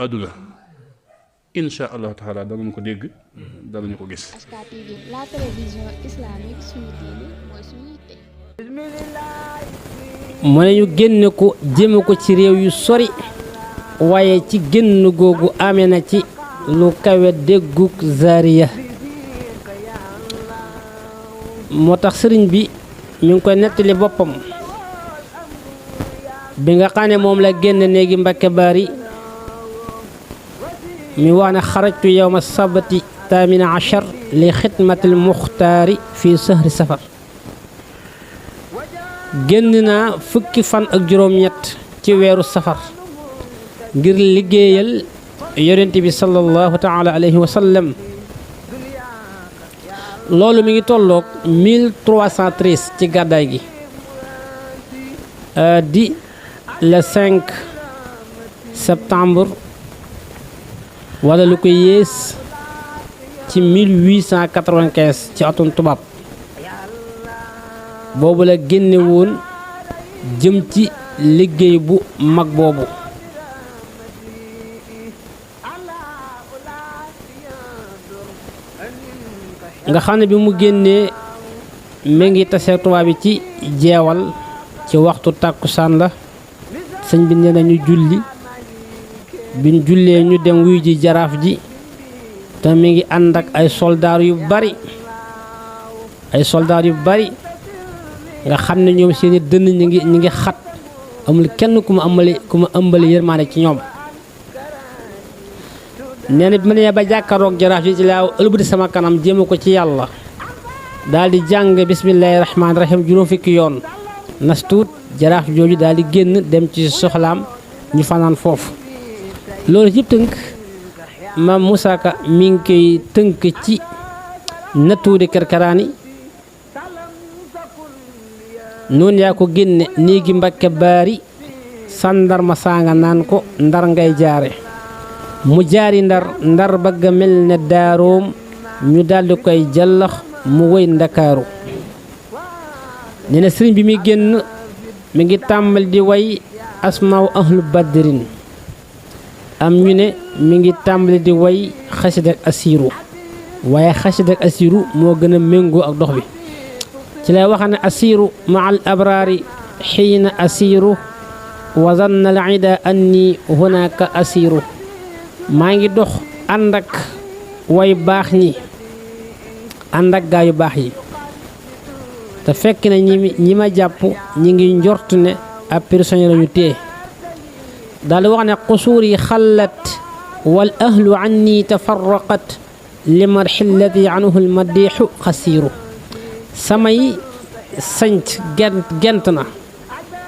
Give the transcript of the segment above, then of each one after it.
àdduna insha allahu taala danañ ko dégg danañu ko gis. SK TV, la télévision islamique suñu diine mooy suñu yitte. mu ne ñu génne ko jëme ko ci réew yu sori waaye ci génn googu amee na ci lu kawe déggug zaariya moo tax sëriñ bi mi ngi koy nettali boppam bi nga xam ne moom la génn néegi Mbàkke Baari mi wax ne xarajtu yawma sabti 18 li xidmatil muxtaari fi sahri safar génn naa fukki fan ak juróom-ñett ci weeru safar ngir liggéeyal yonent bi sallallahu taala alayhi wa sallam loolu mi ngi tolloog 1313 ci gàddaay gi di le 5 septembre wala lu ko yées ci 1895 ci atum tubaab boobu la génne woon jëm ci liggéey bu mag boobu nga xam ne bi mu génnee mi ngi tase tubaab bi ci jeewal ci waxtu tàkkusaan la sëñ bi nee na ñu julli biñ jullee ñu dem wuy ji jaraaf ji te mi ngi ànd ak ay soldaar yu bari nga xam ne ñoom seeni dënn ñi ngi xat amul kenn ku ma ëmbali yërmaane ci ñoom nee na bi ma nee ba jàkkaaroog jaraaf ji ci laa ëlbati sama kanam jéema ko ci yàlla daal di jàng bismillaahi rahmaani rahiim juróom fukki yoon nas tuut jaraaf jooju daal di génn dem ci soxlaam ñu fanaan foofu loolu yëpp tënk maam Moussa Ka mi ngi koy tënk ci nattuude kerkeraani noonu yaa ko génne néegi Mbàkke Baari sàndarma saanga naan ko ndar ngay jaare mu jaari ndar bëgg a mel ne daaroom ñu daldi koy jallax mu woy ndakaaru nee na sëriñ bi muy génn mi ngi tàmbali di way asmaaw ahlu badrin am ñu ne mi ngi tàmbali di way xasida ak asiiru waaye xasida ak asiiru moo gën a méngoo ak dox bi ci lay wax ne asiiru ma al abraari xiina asiiru wa zanna al ida anni hunaka asiiru maa ngi dox ànd ak way baax ñi ànd ak gaa yu baax yi te fekk na ñi ma jàpp ñi ngi njort ne ab prisonnier lañu téye daal di wax ne qusuur yi xallat wal ahlu anni tafarraqat li marxillati anhu lmadixu xasiiru samay sanc gent na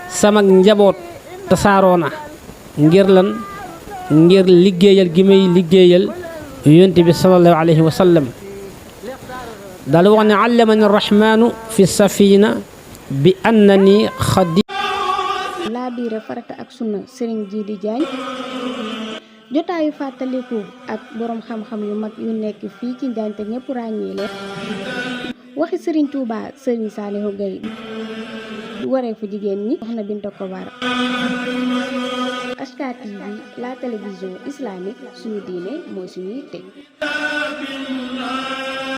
sama njaboot tasaaroo na ngir lan ngir liggéeyal gi may liggéeyal yonent bi sallallahu alayhi wa sallam daal wax ne allamani rahmaanu fi safina bi annani xadi laa biire farata ak sunna Serigne Djily Diagne jotaayu fàttaliku ak boroom xam-xam yu mag yu nekk fii ci Njaañ te ñëpp ràññee leen waxi Serigne Touba Serigne Saliou Gueye waree fu jigéen ñi Soxna Binta Kobar SK TV, la télévision islamique suñu diine mooy suñu yitte